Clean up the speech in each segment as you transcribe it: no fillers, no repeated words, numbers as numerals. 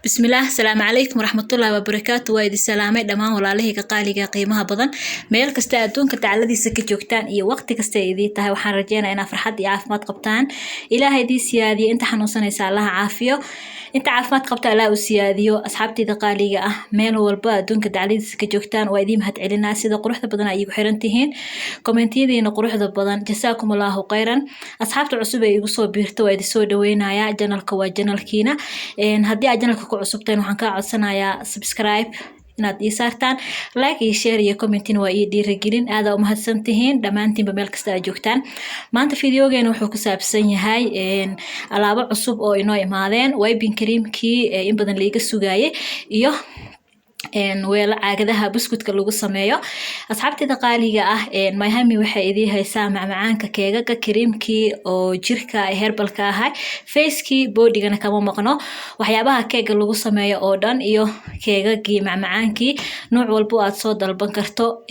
Bismillaah, asalaamu calaykum waraxmatullaahi wabarakaatu. Waa idin salaamay dhammaan walaalahayga qaaliga, qiimaha badan, meel kasta adduunka dacaladiisa ka joogtaan iyo waqti kasta ay idiin tahay. Waxaan rajeynayaa inaa farxad iyo caafimaad qabtaan. Ilaahay idii siyaadiyo. Inta xanuunsanaysa Allaha caafiyo, inta caafimaad qabta Allah u siyaadiyo. Asxaabtayda qaaliga ah, meel walba adduunka dacaladiisa ka joogtaan, waa idiin mahadcelinaa sida quruxda badan ay igu xiran tihiin, kommentiyadiina quruxda badan. Jasaakum Allahu khayran. Asxaabta cusub ee igu soo biirta, waa idin soo dhaweynayaa. Channelka waa channelkiina. Haddii aad channelka ku cusubteen, waxaan kaa codsanayaa subscribe inaad ii saartaan, like iyo share iyo commentina waa ii dhiirigelin. Aada umahadsan tihiin dhammaantiinba meel kasta aad joogtaan. Maanta videogeena wuxuu ku saabsan yahay alaabo cusub oo inoo imaadeen: whipping creamkii in badan laiga sugaayay iyo weelo caagadaha buskutka lagu sameeyo. Asxaabteeda qaaliga ah, Myhami waxay idii haysaa macmacaanka, keegaga, creamkii oo jirka herbalka ahay, facekii, bodygana kama maqno, waxyaabaha keega lagu sameeyo oo dhan iyo keegagii, macmacaankii, nooc walbo aad soo dalban karto.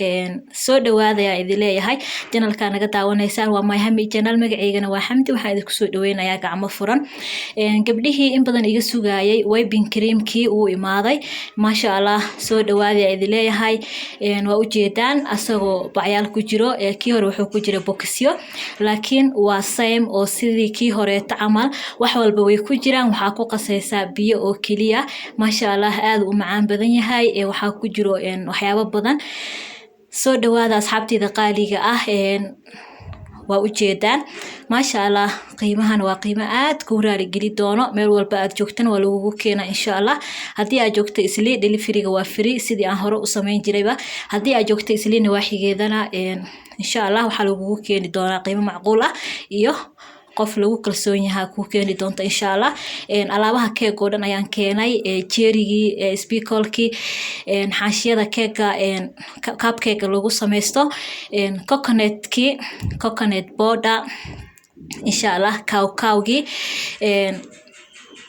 Soo dhawaadaya idin leeyahay. Channelka naga daawanaysaan waa Myhami channel, magaceygana waa Xamdi. Waxaan idinku soo dhaweynayaa gacmo furan. Gabdhihii in badan iga sugaayay whipping creamkii uu imaaday, maasha Allah. Soo dhawaadaya idin leeyahay. Waa ujeedaan asagoo bacyaal ku jiro. Kii hore wuxuu ku jira bokisyo, laakiin waa same oo sidii kii horeeto camal, wax walba way ku jiraan. Waxaa ku qasaysaa biyo oo keliya. Maasha Allah, aada u macaan badan yahay. Waxaa ku jiro waxyaabo badan. Soo dhawaada, asxaabteyda qaaliga ah. Waa ujeedaan, maasha Allah. Qiimahan waa qiimo aad kuu raaligeli doono. Meel walba aad joogtana waa lagugu keena, insha Allah. Haddii aad joogto Islii, deliveryga waa free, sidii aan hore u sameyn jirayba. Haddii aad joogto Islii nawaaxigeedana, insha Allah waxaa lagugu keeni doonaa qiimo macquul ah iyo qof lagu kalsoon yahaa kuu keeni doonta, insha Allah. Alaabaha keeg oo dhan ayaan keenay: cherrygii, sprinkle-kii, xaanshiyada keega, cupcake lagu sameysto, coconutkii, coconut powder, insha Allah kawkawgii.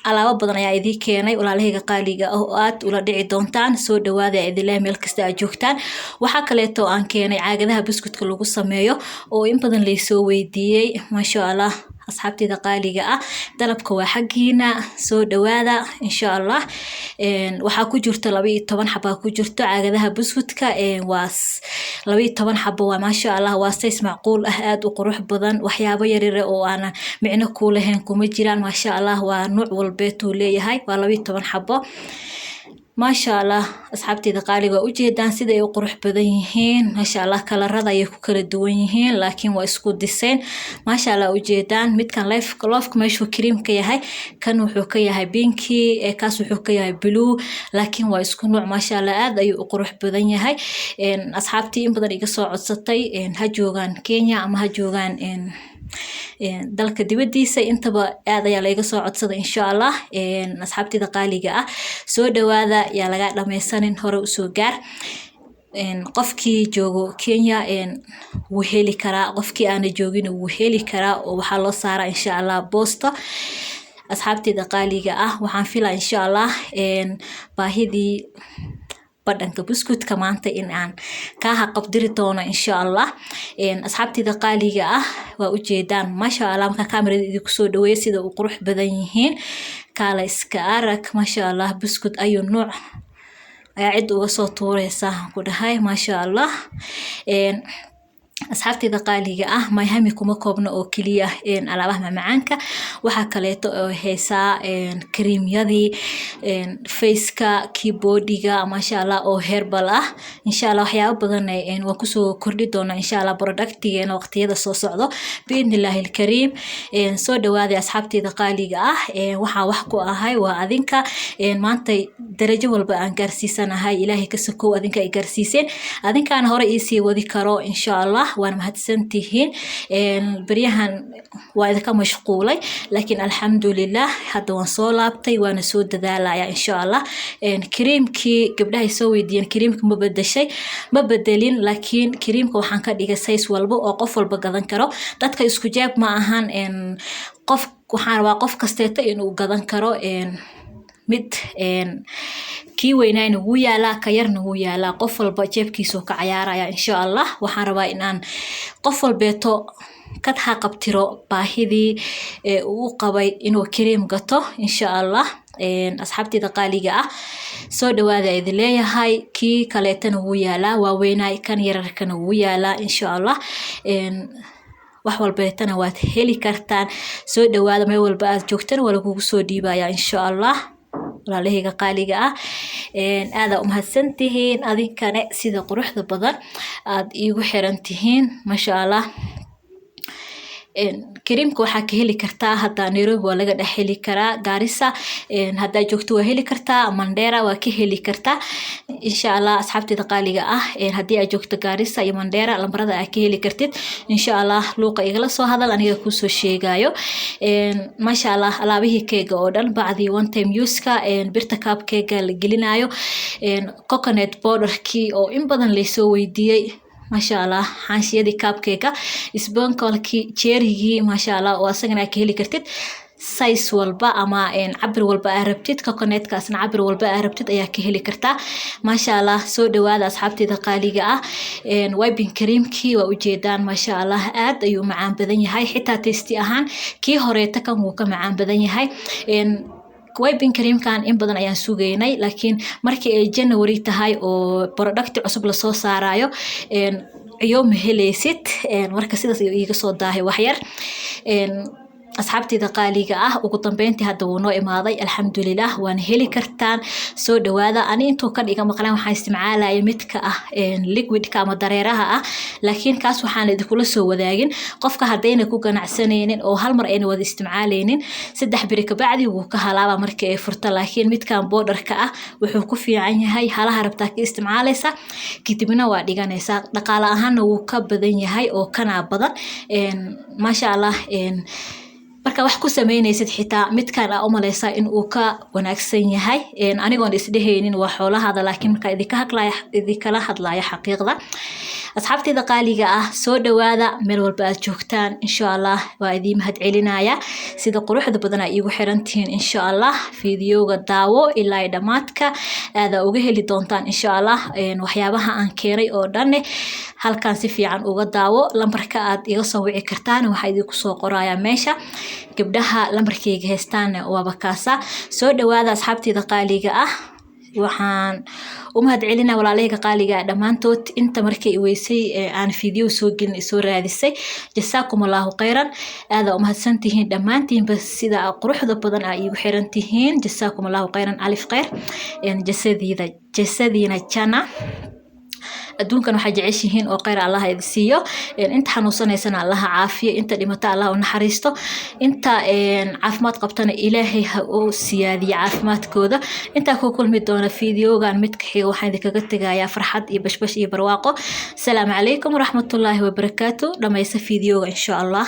Alaabo badan ayaa idii keenay, walaalahayga qaaliga ah, oo aad ula dhici doontaan. Soo dhawaada idinleh meel kasta aad joogtaan. Waxaa kaleeto aan keenay caagadaha buskutka lagu sameeyo oo in badan laysoo weydiiyey. Maasha Allah, asxaabteyda qaaliga ah, dalabka waa xaggiina. Soo dhawaada, insha Allah. Waxaa ku jirto 12 xabaa ku jirto caagadaha buskutka. Waa 12 xabo, waa maasha Allah, waa size macquul ah, aad u qurux badan. Waxyaabo yaryar oo aan micno kuu lahayn kuma jiraan. Maasha Allah, waa nuuc walbeetuu leeyahay. Waa 12 xabo, maasha Allah. Asxaabteyda qaaliga, waa ujeedaan sida ay u qurux badan yihiin. Maasha Allah, kalarada ayay ku kala duwan yihiin, laakiin waa isku design. Maasha Allah, ujeedaan midkan loveka meeshuu cream ka yahay, kan wuxuu ka yahay pinky, kaas wuxuu ka yahay blue, laakiin waa isku nuuc. Maasha Allah, aad ayuu u qurux badan yahay. Asxaabtii in badan iga soo codsatay, ha joogaan Kenya ama ha joogaan dalka dibadiisa, intaba aad ayaa laiga soo codsaday. Insha Allah, asxaabteyda qaaliga ah, soo dhawaada. Yaa laga dhameysanin, hore usoo gaar. Qofkii joogo Kenya wuu heli karaa, qofkii aana joogin wuu heli karaa oo waxaa loo saaraa, insha Allah, boosta. Asxaabteyda qaaliga ah, waxaan filaa, insha Allah, baahidii badhanka buskutka maanta in aan kaa haqabdiri doono, insha Allah. Asxaabteyda qaaliga ah, waa ujeedaan, maasha Allah. Markaa kamerada idinku soo dhaweeya, sida uu qurux badan yihiin, kaala iska arag. Maasha Allah, buskut ayuu nuuc ayaa cid uga soo tuureysa ku dhahay, maasha Allah. Asxaabteyda qaaliga ah, Myhami kuma koobna oo keliya alaabaha macmacaanka. Waxaa kaleeto oo haysaa kareemyadii faceka, kii bodyga, maasha Allah, oo herbal ah. Insha Allah waxyaabo badan waan kusoo kordhi doonaa, insha Allah, productigeena waqtiyada soo socdo, biidni illaahi alkariim. Soo dhawaaday, asxaabteyda qaaliga ah. Waxaa wax ku ahay waa adinka. Maanta darajo walba aan gaarsiisanahay, Ilaahay ka sokow, adinka ay gaarsiiseen, adinkaana hore iisii wadi karo, insha Allah. Waana mahadsantihiin. Beryahan waa idinka mashquulay, laakiin alxamdulilah, hadda waan soo laabtay, waana soo dadaalaya, insha Allah. Kareemkii gabdhahay soo weydiiyeen, kareemka ma bedeshay? Ma bedelin, laakiin kareemka waxaan ka dhigay size walba oo qof walba gadan karo. Dadka isku jeeb ma ahan. Qof waxaan rabaa qof kasteeto inuu gadan karo. Mid kii weynaayna wuu yaalaa, ka yarna wuu yaalaa. Qof walba jeebkiisuu ka cayaaraya, insha Allah. Waxaan rabaa inaan qof walbeeto ka haqabtiro baahidii uu qabay inuu kareem gato, insha Allah. Asxaabteyda qaaliga ah, soo dhawaada idin leeyahay. Kii kaleetana wuu yaalaa, waa weynaay, kan yararkana wuu yaalaa, insha Allah. Wax walbeetana waad heli kartaan. Soo dhawaada, meel walba aad joogtana waa lagugu soo dhiibayaa, insha Allah. Walaalahayga qaaliga ah, aada u mahadsantihiin adinkane sida quruxda badan aad iigu xiran tihiin, maasha Allah. Kareemka waxaa ka heli kartaa hadda Nairobi, waa laga dhex heli karaa. Gaarisa haddaa joogto waa heli kartaa, Mandera waa ka heli kartaa, insha Allah. Asxaabteyda qaaliga ah, haddii aad joogto Gaarisa iyo Mandera, lambarada aad ka heli kartid, insha Allah, luuqa igala soo hadal, aniga kuusoo sheegayo. Maasha Allah, alaabihii keega oo dhan, bacdii one time use-ka, birta cupcake la gelinayo, coconut powderkii oo in badan laysoo weydiiyey, maasha Allah, xaanshiyadii cupcake, sprinkle-kii, cherry-gii, maasha Allah, oo asagana ka heli kartid size walba ama cabir walba aa rabtid. Coconutkaasna cabir walba aa rabtid ayaa ka heli kartaa, maasha Allah. Soo dhawaada, asxaabteyda qaaliga ah. Whipping creamkii waa ujeedaan, maasha Allah, aad ayuu macaan badan yahay. Xitaa taste ahaan kii horeeta kan wuu ka macaan badan yahay. Whipping creamkan in badan ayaan sugaynay, laakiin markii ay January tahay oo product cusub lasoo saarayo, ciyo ma helaysid. Marka sidaas ayuu iiga soo daahay waxyar. Asxaabteyda qaaliga ah, ugu dambeyntii hadda wuu noo imaaday, alxamdulilah, waana heli kartaan. Soo dhawaada. Ani intuu kan iga maqlaan waxaan isticmaalaya midka ah liquidka ama dareeraha ah, laakiin kaas waxaan idinkula soo wadaagin. Qofka haddayna ku ganacsanaynin oo hal mar ayna wada isticmaalaynin, 3 beri kabacdi wuu ka halaaba markii ay furto. Laakiin midkan powderka ah wuxuu ku fiican yahay halaha rabtaa ka isticmaalaysa, kadibna waa dhiganaysaa. Dhaqaale ahaanna wuu ka badan yahay oo kanaa badan, maasha Allah. Marka wax ku sameynaysid, xitaa midkan aa umaleysaa in uu ka wanaagsan yahay, anigoon isdhehaynin waa xoolahaada, laakiin markaa idinka hadlaya, idinkala hadlaya xaqiiqda. Asxaabteyda qaaliga ah, soo dhawaada meel walba aad joogtaan, insha Allah. Waa idiin mahad celinaya sida quruxda badan aa iigu xirantihiin, insha Allah. Fiidiyowga daawo ilaa dhammaadka, aada uga heli doontaan, insha Allah. Waxyaabaha aan keenay oo dhanne halkan si fiican uga daawo. Lambarka aad iga soo wici kartaan waxaa idinku soo qorayaa meesha. Gabdhaha lambarkayga haystaana waaba kaasa. Soo dhawaada, asxaabteyda qaaliga ah. Waxaan u mahad celinaa walaalahayga qaaliga ah dhammaantood inta markay weysay aan fiideo soo gelin soo raadisay. Jasaakum Allahu khayran, aada u mahadsantihiin dhammaantiinba sida quruxda badan aa iigu xiran tihiin. Jasaakum Allahu khayran, alif khayr, jasadiida jasadiina jana, adduunkan waxaa jeceshihiin oo khayr Allah idin siiyo. Inta xanuunsanaysana Allaha caafiyo, inta dhimata Allah u naxariisto, inta caafimaad qabtana Ilaahay ha u siyaadiyo caafimaadkooda. Intaa ku kulmi doona fiidiyogan midka xiga, waxaan idinkaga tegayaa farxad iyo bashbash iyo barwaaqo. Asalaamu calaykum waraxmatullaahi wabarakaatu. Dhamaysa fiidiyoga, insha Allah.